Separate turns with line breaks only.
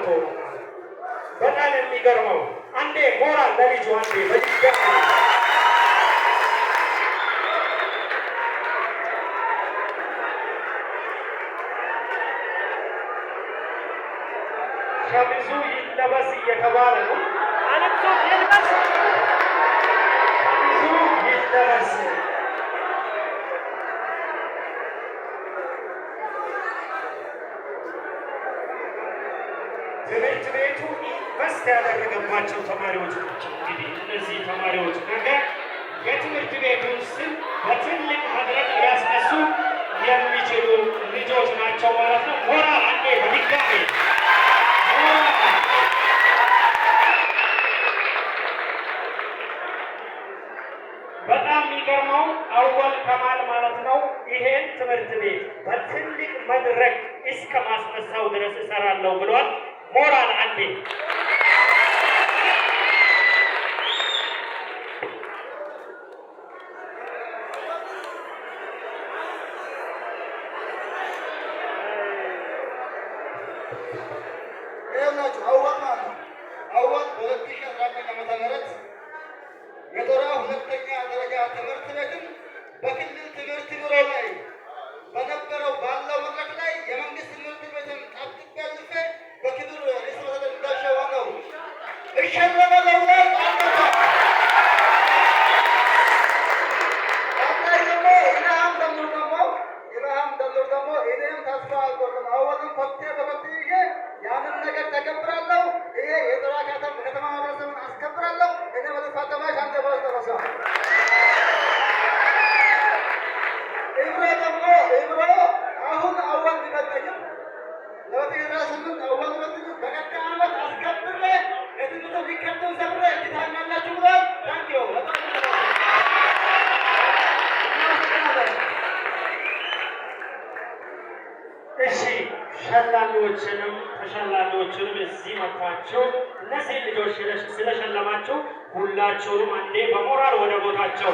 700 ነው። በጣም የሚገርመው፣ አንዴ ሞራል ለልጁ፣ አንዴ በድጋሚ። ሸሚዙ ይለበስ እየተባለ ነው።
አለብሶ ይልበስ።
ሸሚዙ ይለበስ። ትምህርት ቤቱ invest ያደረገባቸው ተማሪዎች ናቸው። እንግዲህ እነዚህ ተማሪዎች ነገ የትምህርት ቤቱን ስም በትልቅ መድረክ ሊያስነሱ የሚችሉ ልጆች ናቸው ማለት ነው። ሞራል፣ አንዴ በድጋሚ ሞራል። በጣም የሚገርመው አወል ከማል ማለት ነው፣ ይሄን ትምህርት ቤት በትልቅ መድረክ እስከ ማስነሳው ድረስ እሰራለሁ ብሏል። ሞራል አንዴ።
ይኸውላችሁ አወል ማለት ነው። አወል በ2011 ዓመተ ምህረት የጦራ ሁለተኛ ደረጃ ትምህርት ቤትን በክልል ትምህርት ቢሮ ላይ በነበረው ባለው መድረክ ላይ የመንግስት ትምህርት ቤትን ጠብቄ አልፌ በክብር ርዕሰ መስተዳድር እንዳሻው ነው እሸለማለሁ ብሎ ቃል ገብቷል። ቀጣይ ደግሞ ኢብራሂም ደምሩ ደግሞ እኔም ተስፋ አልቆርጥም። አወልን ኮቴ በኮቴ ይዤ ያንን ነገር ተከብራለሁ። ይሄ የጦራ ከተማ ማህበረሰብን አስከብራለሁ። እኔ በልፋተማሽ አንተ በለስ። ኢብሮ ደግሞ፣ ኢብሮ አሁን አወል ቢበልጠኝም፣ ለ2018 አወል ቢበልጠኝም፣ በቀጣይ ዓመት አስከብሬ የትምህርት ሪከርድን ሰብሬ እንድታኛላችሁ ብሏል። Thank you፣ በጣም እናመሰግናለን።
እሺ፣ ሸላሚዎችንም ተሸላሚዎችንም እዚህ መጥታችሁ እነዚህን ልጆች ስለሸለማችሁ ሁላችሁንም አንዴ በሞራል ወደ ቦታቸው።